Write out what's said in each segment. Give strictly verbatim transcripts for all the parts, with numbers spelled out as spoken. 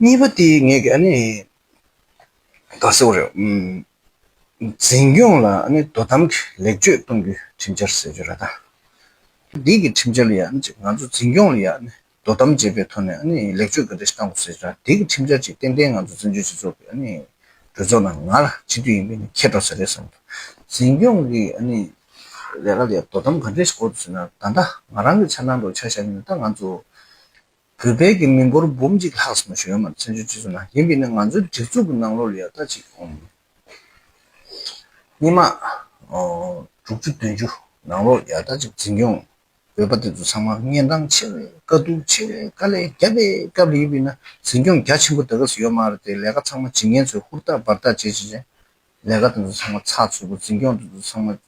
གཉིས་པ་དེ་ངས་ཀྱི་ཨ་ནི་ག་ཟེར་བ་རེད། ཨམ། འཛིན་སྐྱོང་ལ་ཨ་ནི་དོ་དམ་གྱི་ལེགས་བཅོས་གཏོང་རྒྱུའི་ཁྲིམས་འཆར་ཟེར་རྒྱུ་རེད་ད། འདི་གི་ཁྲིམས་འཆར་ལ་ཡང་ང་ཚོ་འཛིན་སྐྱོང་ལ་ཡང་དོ་དམ་བྱེད་པའི་ཐོག་ནས་ཨ་ནི་ལེགས་བཅོས་ག་འདྲ་ཞིག་བཏང་དགོས་ཟེར་ར། འདི་གི་ཁྲིམས་འཆར་ཅིག་ཏན་ཏན་ང་ཚོ་བཙན་བྱོལ་སྤྱི་ཚོགས་ཀྱི་ཨ་ནི་གྲོས་ཚོགས་ནང་ང་ལ་སྤྱི་འཐུས་ཡིན་པའི་ནི་ཁྱེད་འགྲོ་ས་རེད་བསམ་འདུག་འཛིན་སྐྱོང་གི་ཨ་ནི་ལས་ཀ་ལ་ཡང་དོ་དམ་ག་འདྲ་ཞིག་དགོས་འདུག་ཟེར་ན། ད་ལྟ་ང་རང་གི་འཆར་སྣང་འདྲ་ཆ་བཞག་ན་ད་ང་ཚོ་བོད་པའི་གི་མི་འབོར་འབུམ་གཅིག་ལྷག་ཙམ་ཞིག་ཡོད་མ་རེད། བཙན་བྱོལ་སྤྱི་ཚོགས་ནང་ཡིན་པས་ནི་ང་ཚོའི་སྒྲིག་འཛུགས་ཀྱི་ནང་ལོགས་ལ་ཡང་ད་ཅིག་ཨོ་སྔོན་མ་ཨོ་དྲུག་ཅུ་བདུན་ཅུ་ནང་ལོགས་ཡང་ད་ཅིག་འཛིན་སྐྱོང་བོད་པ་དེ་ཚོ་ཚང་མ་གཉན་འཕྲང་ཆེ་བའི་དཀའ་སྡུག་ཆེ་བའི་དཀའ་ལས་བརྒྱབ་པའི་སྐབས་ལ་ཡིན་པས་ན་འཛིན་སྐྱོང་རྒྱ་ཆེན་པོ་དེ་ག་ཚོད་ཡོད་མ་རེད་དེ། ལས་ཀ་ཚང་མ་བྱེད་མཁན་ཚོས་ཧུར་ཐག་འབད་ཐག་བྱེད་བྱེད་བྱེད། ལས་ཀ་དེ་ཚོ་ཚང་མ་ཚགས་ཚུད་པོ། འཛིན་སྐྱོང་དེ་ཚོ་ཚང་མ་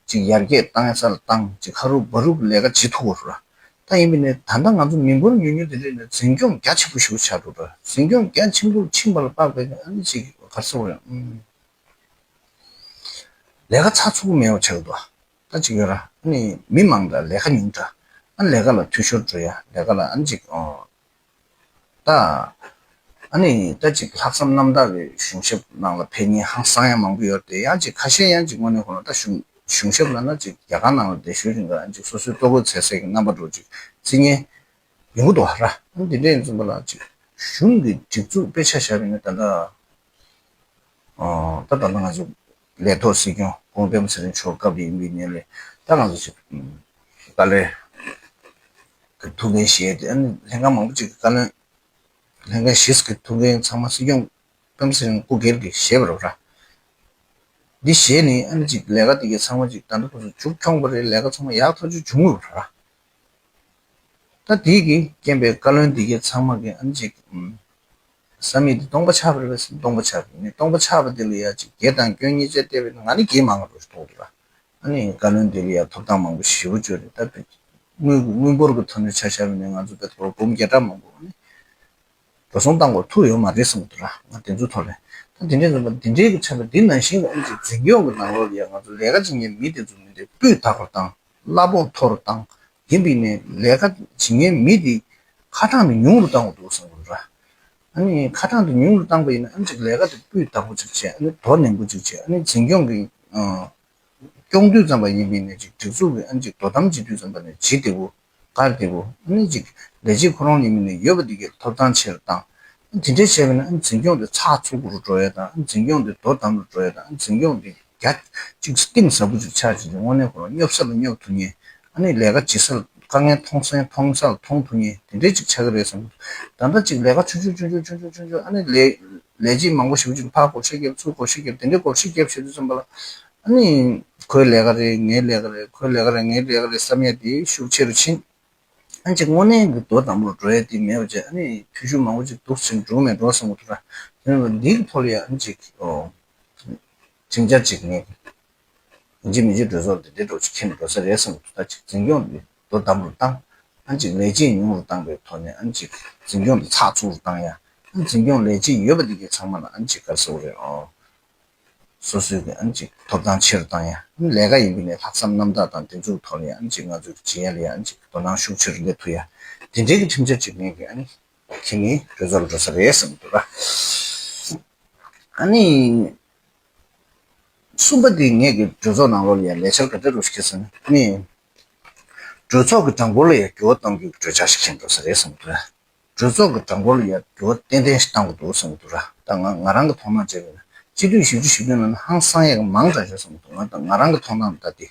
ཅིག་ཡར་རྒྱས་བཏང་ས་ལ་བཏང་། ཅིག་ཧ་རུ་བ་རུ་གི་ལས་ཀ་བྱེད་ཐུབ་པ་རེད། ད་ཡིན་པས་ནས་ད་ལྟ་ང་ཚོ་མི་འབོར་ཉུང་ཉུང་དེ་འདྲས་ནས་འཛིན་སྐྱོང་རྒྱ་ཆེ་པོ་ཞིག་ཆགས་འགྲོ་ར། འཛིན་སྐྱོང་རྒྱ་ཆེན་པོ་ཕྱིན་པ་ལ་དཔག་པའི་ཨ་ནི་ཅིག་ག་རེ་ཟེར་དགོས་རེད། ཨུམ། ལས་ཀ་ཚགས་ཚུད་པོ་མེད་པ་ཆགས་འདུག་ད་ཅིག་ཡོད་ར། ཨ་ནི་མི་མང་དྲགས་ལས་ཀ་ཉུང་དྲགས། ཨ་ནི་ལས་ཀ་ལ་འཐུས་ཤོར་འགྲོ་ཡ། ལས་ཀ་ལ་ཨ་ནི་ཅིག་ཨོ། ད། ཨ་ནི་ད་ཅིག་ལྷག་བསམ་རྣམ་དག་གི་གཞུང་ཞབས་ནང་ལ་ཕེབས་མཁན་ཧང་སང་ཡ་མང་པོ་ཡོད་རེད་དེ། ཡང་ཅིག་ཁ་ཤས་ཡང་ཅིག་དངོས་གནས་ཁོ་ན་ད་གཞུང་གཞུང་ཞབས་ལབ་ན་ཅིག་རྒྱ་གར་ནང་ལ་བསྡད་ཞོར་རིང་ལ་ཡང་ཅིག་སོ་སོའི་ལྟོ་གོས་འཚོལ་སའི་གི་རྣམ་པ་འདྲ་ཅིག་བརྩི་མཁན་ཡོང་གི་འདུག་ར། ཨ་ནི་འདི་འདྲ་ཡིན་ཙམ་པ་ལ་ཅིག་གཞུང་གི་སྒྲིག་འཛུགས་དཔེ་ཆ་བཞག་པ་ཡིན་ན་ད་ལྟ། ཨོ། ད་ད་ལྟ་ང་ཚོ་ལས་ཐོག་སྲིད་སྐྱོང་སྐུ་ངོ་པད་མ་ཚེ་རིང་མཆོག་སྐབས་རེ་ཡིན་པའི་ཉིན་ལས་ད་ང་ཚོ་ཞིག་དཀའ་ལས་ཀྱི་ཐུགས་འགན་བཞེས་ཏེ། ཨ་ནི་ལྷན་ཁང་མང་པོ་ཅིག་གི་བཀའ་བློན་ལྷན་ཁང་བཞི་ཙམ་གྱི་ཐུགས་འགན་ཚང་མ་སྲིད་སྐྱོང་སྤེན་པ་ཚེ་རིང་སྐུ་སྒེར་གྱིས་བཞེས་པ་རེད་ར། འདི་བཞེས་ནས་ཨ་ནི་ཅིག་ལས་ཀ་འདི་གའི་ཚང་མ་ཅིག་ད་ལྟ་ཁོ་ཚོ་མཇུག་འཁྱོངས་པ་རེད། ལས་ཀ་ཚང་མ་ཡག་ཐག་ཆོད་བྱུང་ཡོད་ར། ད་དེ་གི་རྐྱེན་པས་བཀའ་བློན་འདི་གའི་ཚང་མ་གི་ཨ་ནི་ཅིག་ཨུམ། བསམ་ཡས་དེ་སྟོང་པ་ཆགས་པ་རེད་པས། སྟོང་པ་ཆགས་པ་ཡིན། སྟོང་པ་ཆགས་པ་དེ་ལ་ཡ་ཅིག་དགེ་དང་སྐྱོན་གཉིས་ཆ་བལྟས་པས་ན་ང་ནི་དགེ་མང་བ་རུ་མཐོང་འདུག་ལ། ཨ་ནི་བཀའ་བློན་དེ་ལ་ཡ་ཐོབ་ཐང་མང་པོ་ཞེ་པོ་བཅོལ་རེད། ད་དེ་དངུལ་དངུལ་འབོར་གྱི་ཐོག་ནས་ཆ་བཞག་པ་ཡིན་ན་ང་ཚོ་དཔེ་ཁོ་འབུམ་བརྒྱ་ཕྲག་མང་པོ་ཨ་ནི་འགྲོ་སོང་བཏང་དགོས་ཐུག་ཡོད་མ་རེད་བསམ་གྱི་འདུག་ལ། ང་དེ་ཚོའི་ཐོག་ལ་ད་དེ་འདྲའི་འཛོམས་པ་འདི་འདྲའི་གི་ཆ་ལ་འདི་ནང་བཞིན་གྱི་ཨ་ནི་ཅིག་འཛིན་སྐྱོང་གི་ནང་ལོགས་ལ་ཡ་ང་ཚོ་ལས་ཀ་བྱེད་མཁན་མི་དེ་ཚོ་མི་འདྲ་སྤུས་དག་པར་བཏང་། གླ་ཕོགས་མཐོ་རུ་བཏང་། ཡིན་པས་ནས་ལས་ཀ་བྱེད་མཁན་མི་དེ་ཁ་གྲངས་དེ་ཉུང་རུ་བཏང་དགོས་འདུག་བསམ་གྱི་འདུག་ར། ཨ་ནི་ཁ་གྲངས་དེ་ཉུང་རུ་བཏང་པ་ཡིན་ན་ཨ་ནི་ཅིག་ལས་ཀ་དེ་སྤུས་དག་པོ་ཅིག་བྱས། ཨ་ནི་དོ་ནན་པོ་ཅིག་བྱས། ཨ་ནི་འཛིན་སྐྱོང་གི་ཨ་སྐྱོང་དུས་ཙམ་པ་ཡིན་པས་ནས་ཅིག་སྒྲིག་འཛུགས་ཀྱི་ཨ་ནི་ཅིག་དོ་དམ་བྱེད་དུས་ཙམ་པ་ནས་ཇི་བདེ་པོ་ག་རེ་བདེ་པོ། ཨ་ནི་ཅིག་ལས་བྱེད་ཁོ་རང་ཡིན་པས་ནས་ཡོད་པ་དེ་གའི་ཐོབ་ཐང་ཆེ་རུ་བཏང་། ཨ་ནི་དེ་འདྲས་བྱས་པས་ན་ཨ་ནི་འཛིན་སྐྱོང་དེ་ཚགས་ཚུད་པོ་རུ་འགྲོ་ཡ་དང་། ཨ་ནི་འཛིན་སྐྱོང་དེ་དོ་དམ་རུ་འགྲོ་ཡ་དང་། ཨ་ནི་འཛིན་སྐྱོང་དེ་རྒྱ་ཅིག་གཏིང་ཟབ་པོ་ཅིག་ཆགས་བྱས་ཏེ་དངོས་གནས་ཁོ་རང་སྙོབ་ས་ལ་སྙོབ་ཐུབ་མཁན། ཨ་ནི་ལས་ཀ་བྱེད་ས་ལ་དཀའ་ངལ་མཐོང་ས་མཐོང་ས་ལ་མཐོང་ཐུབ་མཁན་དེ་འདྲས་ཅིག་ཆགས་ཀྱི་རེད་བསམ་གྱི་འདུག་ད་ལྟ་ཅིག་ལས་ཀ་ཆུང་ཆུང་ཆུང་ཆུང་ཆུང་ཆུང་ཆུང་ཆུང་། ཨ་ནི་ལས་ལས་བྱེད་མང་པོ་ཞེ་པོ་ཅིག་ཕར་བགོ་བཤའ་བརྒྱབ། ཚུར་བགོ་བཤའ་བརྒྱབ། དེ་འདྲའི་བགོ་བཤའ་བརྒྱབ་བྱེད་དུས་ཙམ་པ་ལ་ཨ་ནི་ཁོའི་ལས་ཀ་རེད། ངའི་ལས་ཀ་རེད། ཁོའི་ལས་ཀ་རེད། ངའི་ལས་ཀ་རེད་བསམ་ཡ་དེ་ཤུགས་ཆེ་རུ་ཕྱིན། ཨ་ནི་ཅིག་དངོས་གནས་ཀྱི་དོ་དམ་པོར་འགྲོ་ཡ་དེ་མེད་པ་བྱས། ཨ་ནི་འཐུས་ཤོར་མང་པོ་ཅིག་འདུག་ཟེར་འགྲོ་མེད་འགྲོ་བསམ་གྱི་འདུག་ར། དེ་ནས་འདིའི་ཐོག་ལ་ཡ་ཨ་ནི་ཅིག་ཨོ། ཁྲིམས་འཆར་ཅིག་ངས་ཡིན་གཅིག་མིན་གཅིག་གྲོས་ཚོགས་འདི་འདྲའི་འགྲོ་ཅིག་འཁྱེར་འགྲོ་ས་རེད་བསམ་གྱི་འདུག་ད་ཅིག་འཛིན་སྐྱོང་འདི་དོ་དམ་པོར་བཏང་། ཨ་ནི་ཅིག་ལས་བྱེད་ཉུང་རུ་བཏང་པའི་ཐོག་ནས་ཨ་ནི་ཅིག་འཛིན་སྐྱོང་འདི་ཚགས་ཚུད་རུ་བཏང་ཡ། ཨ་ནི་འཛིན་སྐྱོང་ལས་བྱེད་ཡོད་པ་འདི་གའི་ཚང་མ་ལ་ཨ་ནི་ཅིག་ག་རེ་ཟེར་དགོས་རེད། ཨོ། སོ་སོའི་གི་ཨ་ནི་ཅིག་ཐོབ་ཐང་ཆེ་རུ་བཏང་ཡ། ཨ་ནི་ལས་ཀ་ཡིན་པའི་ནས་ལྷག་བསམ་རྣམ་དག་དང་དེ་ཚོའི་ཐོག་ལ་ཡ་ཨ་ནི་ཅིག་ང་ཚོའི་བྱེད་ཡ་ལ་ཡ་ཨ་ནི་ཅིག་དོ་སྣང་ཤུགས་ཆེ་རུ་སླེབས་ཐུབ་ཡ། དེ་འདྲའི་གི་ཁྲིམས་འཆར་ཅིག་ངས་གི་ཨ་ནི་ཁྱེད་ནི་གྲོས་ཚོགས་ལ་འགྲོ་ས་རེད་བསམ་གྱི་འདུག་ར། ཨ་ནི་གསུམ་པ་དེ་ངས་གི་གྲོས་ཚོགས་ནང་ལོགས་ལ་ཡ་ལས་འཆར་ག་འདྲ་རུ་ཞིག་ཁྱེར་སོང་ན། ཨ་ནི་གྲོས་ཚོགས་ཀྱི་གྲངས་འབོར་ལ་ཡ་འགྱུར་བ་གཏོང་རྒྱུའི་གྲོས་འཆར་ཞིག་ཁྱེར་འགྲོ་ས་རེད་བསམ་གྱི་འདུག་ར། གྲོས་ཚོགས་ཀྱི་གྲངས་འབོར་ལ་ཡང་འགྱུར་བ་ཏན་ཏན་ཞིག་བཏང་དགོས་འདུག་བསམ་གྱི་འདུག་ར། ད་ང་ང་རང་གི་མཐོང་སྣང་བྱས་པ་ཡིན་ན་སྤྱི་འཐུས་བཞི་བཅུ་ཞེ་བདུན་ནང་ནས་ཧང་སང་ཡག་གི་མང་དྲགས་ཤག་བསམ་གྱི་འདུག་ང་ད་ང་རང་གི་མཐོང་སྣང་ད་དེ་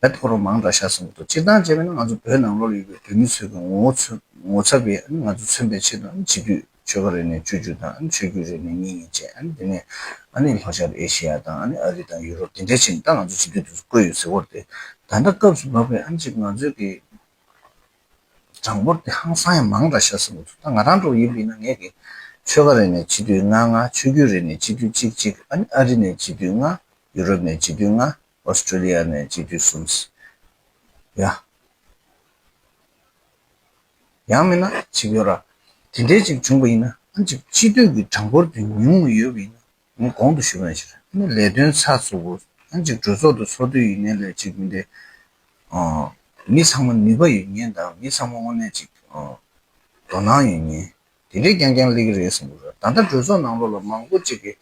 རྦད་ཁོ་རང་མང་དྲགས་ཤག་བསམ་གྱི་འདུག་སྤྱིར་བཏང་བྱས་པ་ཡིན་ན་ང་ཚོ་བོད་ནང་ལོགས་ལ་ཡོད་པའི་བོད་མི་ཚོའི་གི་ངོ་བོ་ཚོ་ངོ་ཚ་བའི་ང་ཚོ་མཚོན་པའི་ཆེད་དུ་སྤྱི་འཐུས་ཆོལ་ཁ་རེ་ནས་བཅུ་བཅུ་དང་ཆོས་བརྒྱུད་རེ་ནས་གཉིས་གཉིས་བྱས། ཨ་ནི་དེ་ནས་ཨ་ནི་ལྷོ་ཤར་ཨེ་ཤི་ཡ་དང་ཨ་ནི་ཨ་རི་དང་ཡུ་རོབ་དེ་འདྲའི་ཕྱིན་ད་ང་ཚོ་སྤྱི་འཐུས་དེ་ཚོ་བསྐོས་ཡོད་ཟེར་བ་རེད་དེ། ད་ལྟ་སྐབས་སུ་བབས་པའི་ཨ་ནི་ཅིག་ང་ཚོའི་གི་གྲངས་འབོར་དེ་ཧང་སང་ཡང་མང་དྲགས་ཤག་བསམ་གྱི་འདུག་ད་ང་རང་འདྲ་བོ་ཡིན་པ་ཡིན་ན་ངས་ཀྱི་ཆོལ་ཁ་རེ་ནས་སྤྱི་འཐུས་ལྔ་ལྔ། ཆོས་བརྒྱུད་རེ་ནས་སྤྱི་འཐུས་གཅིག་གཅིག་ཨ་ནི་ཨ་རི་ནས་སྤྱི་འཐུས་ལྔ། ཡུ་རོབ་ནས་སྤྱི་འཐུས་ལྔ། ཨོ་སི་ཀྲི་ལི་ཡ་ནས་སྤྱི་འཐུས་གསུམ། ཡ། ཡང་མིན་ན་ཅིག་ཡོད་ར། དེ་འདྲའི་ཅིག་བྱུང་བ་ཡིན་ན་ཨ་ནི་ཅིག་སྤྱི་འཐུས་ཀྱི་གྲངས་འབོར་དེ་ཉུང་ངུ་ཡོད་པ་ཡིན་ན། ངས་གོང་དུ་ཞུས་པ་ནང་བཞིན་ཨ་ནི་ལས་དོན་ཚགས་ཚུད་པོ། ཨ་ནི་ཅིག་གྲོས་ཚོགས་དུ་ཚོགས་དུས་ཡིན་ནའི་ལས་ཅིག་མི་འདི། ཨ། མི་ཚང་མ་ནུས་པ་ཡོད་མཁན་དང་མི་ཚང་མ་དངོས་གནས་ཅིག་ཨ། དོ་སྣང་ཡོད་མཁན། དེ་འདྲས་རྐྱང་རྐྱང་སླེབས་ཀྱི་རེད་བསམ་གྱི་འདུག་ད་ལྟ་གྲོས་ཚོགས་ནང་ལོགས་ལ་མང་པོ་ཅིག་གིས།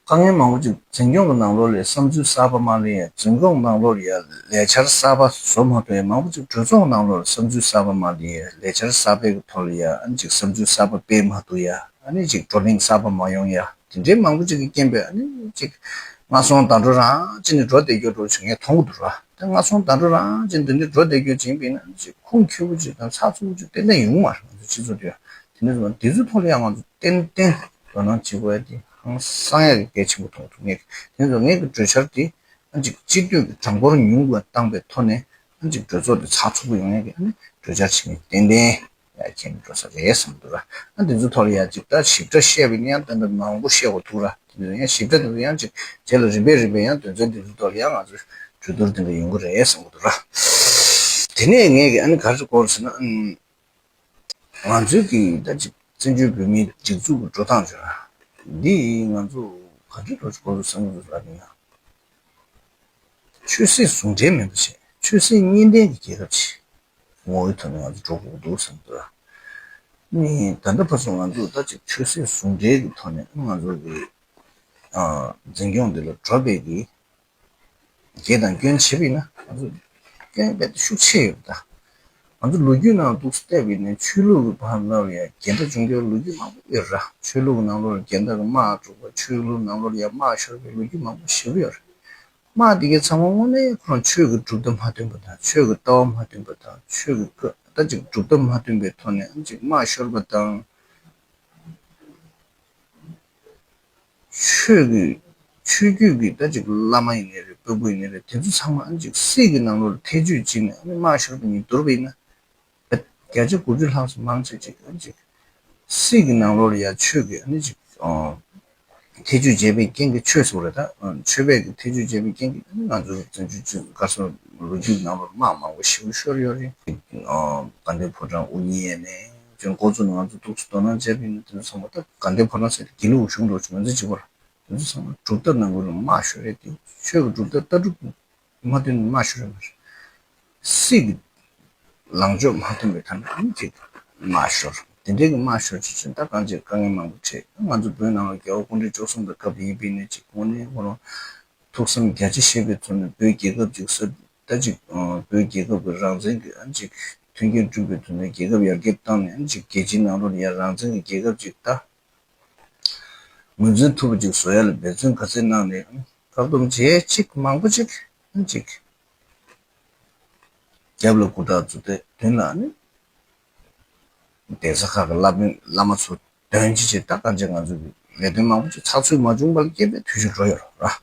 དཀའ་ངལ་མང་པོ་ཅིག་འཛིན་སྐྱོང་གི་ནང་ལོགས་ལ་བསམ་ཚུལ་གསར་པ་མ་སླེབས་ཡ། འཛིན་སྐྱོང་ནང་ལོགས་ལ་ཡ་ལས་འཆར་གསར་པ་བཟོ་མ་ཐུབ་ཡ། མང་པོ་ཅིག་གྲོས་ཚོགས་ནང་ལོགས་ལ་བསམ་ཚུལ་གསར་པ་མ་སླེབས་ཡ། ལས་འཆར་གསར་པའི་གི་ཐོག་ལ་ཡ་ཨ་ནི་ཅིག་བསམ་ཚུལ་གསར་པ་སྤེལ་མ་ཐུབ་ཡ། ཨ་ནི་ཅིག་བགྲོ་གླེང་གསར་པ་མ་ཡོང་ཡ། དེ་འདྲའི་མང་པོ་ཅིག་གི་རྐྱེན་པས་ཨ་ནི་ཅིག་སྔ་སོང་ད་འགྲོ་རང་ཅིག་ནས་འགྲོ་བསྡད་རྒྱུ་འགྲོ་ཅིག་ངས་མཐོང་གི་འདུག་ར། དེ་སྔ་སོང་ད་འགྲོ་རང་ཅིག་འདི་འདྲའི་འགྲོ་བསྡད་རྒྱུ་ཅིག་ཡིན་པས་ན་ཅིག་ཁུངས་འཁྱོལ་པོ་ཅིག་དང་ཚགས་ཚུད་པོ་ཅིག་ཏན་ཏན་ཡོང་གི་མ་རེད། ང་ཚོ་སྤྱི་ཚོགས་དེ་ཡ་དེ་འདྲ་སོང་དེ་ཚོའི་ཐོག་ལ་ཡང་ང་ཚོ་ཏན་ཏན་དོ་སྣང་བྱེད་དགོས་ཡ་དེ་ཧང་སང་ཡ་གི་གལ་ཆེན་པོ་མཐོང་ཐུབ་ངེས། དེ་ཚོ་ངེད་ཀྱི་གྲོས་འཆར་དེ་ཨ་ཅིག་སྤྱི་འཐུས་ཀྱི་གྲངས་འབོར་ཉུང་བ་བཏང་པའི་ཐོག་ནས་ཨ་ཅིག་གྲོས་ཚོགས་དེ་ཚགས་ཚུད་པོ་ཡོང་ཡ་གི་ཨ་ནི་གྲོས་འཆར་བྱེད་མཁན་ཏན་ཏན་ཡ་ཁྱེད་འགྲོ་ས་རེད་བསམ་འདུག་ར། ཨ་དེ་ཚོ་ཐོག་ལ་ཡ་ཅིག་ད་ཞིབ་ཕྲ་བཤད་པ་ཡིན་ན་ཡང་ཏན་ཏན་མང་པོ་བཤད་དགོས་འདུག་ར། དེ་ཚོ་ཡང་ཞིབ་ཕྲ་དེ་ཚོ་ཡང་ཅིག་རྗེས་ལ་རིམ་པས་རིམ་པས་ཡང་དོན་ཚན་དེ་ཚོ་ཐོག་ལ་ཡང་ང་ཚོ་གྲོས་བསྡུར་དེ་འདྲ་ཡོང་གི་རེད་བསམ་གི་འདུག་ར། དེ་ནས་ངས་ཀྱི་ཨ་ནི་ག་རེ་གོ་རེད་ཟེར་ན། ང་ཚོའི་གི་ད་ཅིག་བཙན་བྱོལ་བོད་མིའི་སྒྲིག་འཛུགས་ཀྱི་འགྲོ་སྟངས་བྱས་ན། འདི་ང་ཚོ་ག་དུས་ལོ་ཅིག་གོ་རུ་སང་རུ་ལ་ནི་ཡང་། ཆོས་སྲིད་ཟུང་འབྲེལ་མིན་པ་ཞིག་ཆོས་སྲིད་གཉིས་ལྡན་གྱི་རྒྱལ་ཁབ་ཅིག་ངོ་བོའི་ཐོག་ནས་ང་ཚོ་འགྲོ་དགོས་འདུག་བསམ་འདུག་ནི་ད་ལྟ་བར་དུ་ང་ཚོ་ད་ཅིག་ཆོས་སྲིད་ཟུང་འབྲེལ་གྱི་ཐོག་ནས་ང་ཚོ་གི་འཛིན་སྐྱོང་འདི་ལ་འགྲོ་བའི་གི་དགེ་དང་སྐྱོན་བྱེད་པ་ཡིན་ན་ང་ཚོ་སྐྱོན་རྦད་དེ་ཤུགས་ཆེ་ཡོད་ད། ང་ཚོ་ལོ་རྒྱུས་ནང་འདུག་སེ་བལྟས་པ་ཡིན་ན་ཆོས་ལུགས་ཀྱི་བར་ལ་ཡང་འགལ་ཟླ་བྱུང་རྒྱུའི་ལོ་རྒྱུས་མང་པོ་ཡོད་ར། ཆོས་ལུགས་ཀྱི་ནང་ལོགས་ལ་འགལ་ཟླ་གི་དམག་འཁྲུག་པ། ཆོས་ལུགས་ནང་ལོགས་ལ་ཡང་དམག་ཤོར་བའི་ལོ་རྒྱུས་མང་པོ་ཞེ་པོ་ཡོད་རེད། དམག་དེ་གའི་ཚང་མ་དངོས་གནས་ཁོ་རང་ཆོས་ཀྱི་གྲུབ་མཐའ་མ་མཐུན་པ་དང་ཆོས་ཀྱི་ལྟ་བ་མ་མཐུན་པ་དང་ཆོས་ཀྱི་ཀ་ད་ཅིག་གྲུབ་མཐའ་མ་མཐུན་པའི་ཐོག་ནས་ཅིག་དམག་ཤོར་བ་དང་། ཆོས་ཀྱི་ཆོས་བརྒྱུད་ཀྱི་ད་ཅིག་བླ་མ་ཡིན་ནའི་རེད། དཔོན་པོ་ཡིན་ནའི་རེད། དེ་ཚོ་ཚང་མ་ཨ་ཅིག་སྲིད་ཀྱི་ནང་ལོགས་ལ་ཐེ་བྱུས་བྱས་ནས་ཨ་ནི་དམག་ཤོར་བ་ཉིད་བསྡུར་བ་ཡིན་ན། བརྒྱ་ཆ་དགུ་བཅུ་ལྷག་ཙམ་མང་ཆེ་ཅིག་ཨ་ཅིག་སྲིད་ཀྱི་ནང་ལོགས་ལ་ཡ་ཆོས་ཀྱི་ཨ་ནི་ཅིག་ཨ་ཐེ་བྱུས་བྱས་པའི་རྐྱེན་གྱིས། ཆོས་སུ་རེད་ད། ཨ་ཆོས་པས་ཀྱི་ཐེ་བྱུས་བྱས་པའི་རྐྱེན་གྱིས་ཨ་ནི་ང་ཚོ་བཙན་བྱོལ་སྤྱི་ག་སོ་ལོ་རྒྱུས་ནང་ལོགས་དམག་མང་པོ་ཞེ་པོ་ཤོར་ཡོད་རེད། ཨ་དགའ་ལྡན་ཕོ་བྲང་དབུ་བརྙེས་ནས་ཅུང་འགོ་བཙུགས་ནས་ང་ཚོ་ཐུགས་སུ་དོ་སྣང་བྱས་པ་ཡིན་ན་དེ་ཚོ་ཚང་མ་ད་དགའ་ལྡན་ཕོ་བྲང་ཟེར་ཏེ་དགེ་ལུགས་གཞུང་འགྲོ་ཆུ་ང་ཚོ་གཅིག་པ་རེད། དེ་ཚོ་ཚང་མ་གྲུབ་མཐའ་ནང་ལོགས་ལ་དམག་ཤོར་རེད་དེ། ཆོས་ཀྱི་གྲུབ་མཐའ་ལྟ་གྲུབ་མ་མཐུན་ན་དམག་ཤོར་རེད་མ་རེད། སྲིད་ཀྱི་ལངས་ཕྱོགས་མ་མཐུན་པའི་ཐ་ན་ཨ་ནི་ཅིག་དམག་ཤོར། དེ་འདྲའི་གི་དམག་ཤོར་བྱེད་ཆེད་ད་གང་ཅིག་དཀའ་ངལ་མང་པོ་འཕྲད། ང་ཚོ་བོད་ནང་ལ་རྒྱལ་བ་སྐུ་ཕྲེང་བཅུ་གསུམ་པའི་སྐབས་ཡིན་པའི་ནས་ཅིག་དངོས་གནས་ཁོ་རང་ཐུགས་བསམ་རྒྱ་ཆེ་བཞེས་པའི་ཚུལ་ནས་བོད་རྒྱལ་ཁབ་ཅིག་གསར་ད་ཅིག་བོད་རྒྱལ་ཁབ་ཀྱི་རང་བཙན་གྱི་ཨ་ནི་ཅིག་མཐུན་རྐྱེན་བསྐྲུན་པའི་ཐོག་ནས་རྒྱལ་ཁབ་ཡར་རྒྱས་བཏང་ནས་ཨ་ནི་ཅིག་རྒྱལ་སྤྱིའི་ནང་ལོགས་ལ་ཡ་རང་བཙན་གྱི་རྒྱལ་ཁབ་ཅིག་ད། ངོས་འཛིན་ཐུབ་པ་ཅིག་བཟོ་ཡ་ལ་འབད་བརྩོན་ག་ཚད་གནང་ནས་བཀག་སྡོམ་བྱེད་ཅིག་མང་པོ་ཅིག་ཅིག་རྒྱབ་ལ་སྐུ་དྲག་ཚོ་དེ་མདུན་ལ་ནི་གདན་ས་ཁག་གི་བླ་དཔོན་བླ་མ་ཚོ་དོན་ཅི་བྱེད་ད་གང་བྱེད་ང་ཚོ་གི་ལས་དོན་མང་པོ་ཅིག་ཚགས་ཚུད་མ་བྱུང་བ་ལ་སྐྱེས་པའི་དུས་ཚོད་འགྲོ་ཡོད་ར།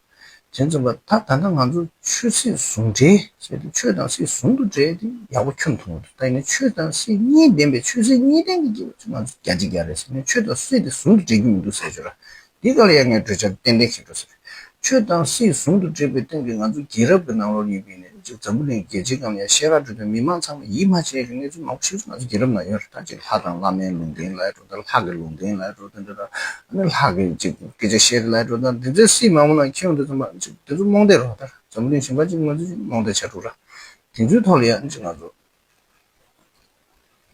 དེ་ཙམ་པ་ད་ད་ལྟ་ང་ཚོ་ཆོས་སྲིད་ཟུང་འབྲེལ་ཟེར་ཏེ་ཆོས་དང་སྲིད་ཟུང་དུ་འབྲེལ་ཏེ་ཡག་པོ་ཁྱོན་མཐོང་གི་འདུག་ད་ཡིན་ན་ཆོས་དང་སྲིད་གཉིས་ལྡན་པའི་ཆོས་སྲིད་གཉིས་ལྡན་གྱི་སྐྱེས་པ་ཚོ་ང་ཚོ་བརྒྱ་ཆ་བརྒྱ་རེད་ཟེར་ནས་ཆོས་དང་སྲིད་དེ་ཟུང་དུ་འབྲེལ་རྒྱུ་མི་འདུག་ཟེར་ཆོག་ར། འདི་ག་ལ་ཡང་ངས་གྲོས་འཆར་ཏན་ཏན་བྱེད་འགྲོ་ཟེར། ཆོས་དང་སྲིད་ཟུང་དུ་འབྲེལ་བའི་སྟེང་གི་ང་ཚོ་རྒྱལ་རབས་ཀྱི་ནང་ལོགས་ཡིན་པའི་ནས་ཅིག་འཛམ་བུ་གླིང་རྒྱལ་སྤྱིའི་སྒང་ལ་ཡང་ཤེས་ར་འགྲོ་དུས་མི་མང་ཚང་མ་ཡིད་མ་ཆེས་ཀྱི་གནས་ཚུལ་མང་པོ་ཞིག་ང་ཚོ་རྒྱལ་རབས་ནང་ཡོད་རེད། ད་ཅིག་ལྷ་དང་བླ་མའི་ལུང་བསྟན་ལབ་ཡ་འགྲོ་ད་ལྷ་གི་ལུང་བསྟན་ལབ་ཡ་འགྲོ་ད་འདི་ད་ཨ་ནི་ལྷ་གི་ཅིག་སྐད་ཆ་བཤད་ལབ་ཡ་འགྲོ་ད་འདི་ཚོའི་སྲིད་མང་པོ་ནང་ཁྱོན་དུ་ཙམ་པ་ཅིག་འདི་ཚོ་རྨོངས་དད་རོགས་ད་འཛམ་བུ་གླིང་གཞན་པ་ཅིག་ང་ཚོ་ཅིག་རྨོངས་དད་བྱ་འགྲོ་ར། དེ་ཚོའི་ཐོག་ལ་ཡང་ཅིག་ང་ཚོ།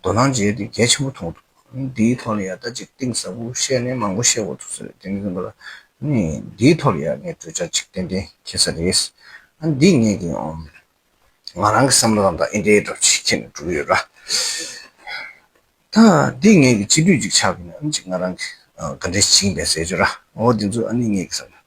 དོ་སྣང་བྱས་ཏེ་གལ་ཆེན་པོ་མཐོང་འདུག་འདིའི་ཐོག་ལ་ཡང་ད་ཅིག་གཏིང་ཟབ་པོ་བཤད་ནས་མང་པོ་བཤད་དགོས་འདུག་ཟེར་དེ་མིན་ཙམ་པ་ལ་ནི་འདིའི་ཐོག་ལ་ཡང་ངས་གྲོས་འཆར་ཅིག་ཏན་ཏན་འཁྱེར་ས་རེད། ཨ་འདི་ངས་ཀྱི་ཨོམ་ང་རང་གི་བསམ་བློ་དང་ཨེ་འདྲའི་འདྲ་ཅིག་འཁྱེར་ནས་འགྲོ་གི་ཡོད་ར། ད་འདི་ངས་ཀྱི་སྤྱི་འཐུས་ཅིག་ཆགས་པ་ཡིན་ན་ཨ་ནི་ཅིག་ང་རང་གི་ག་འདྲས་ཤིག་ཡིན་པས་ཟེར་ཆོག་ར། འོ་འདི་ཚོ་ཨ་ནི་ངས་ཀྱི་བསམ་བློ་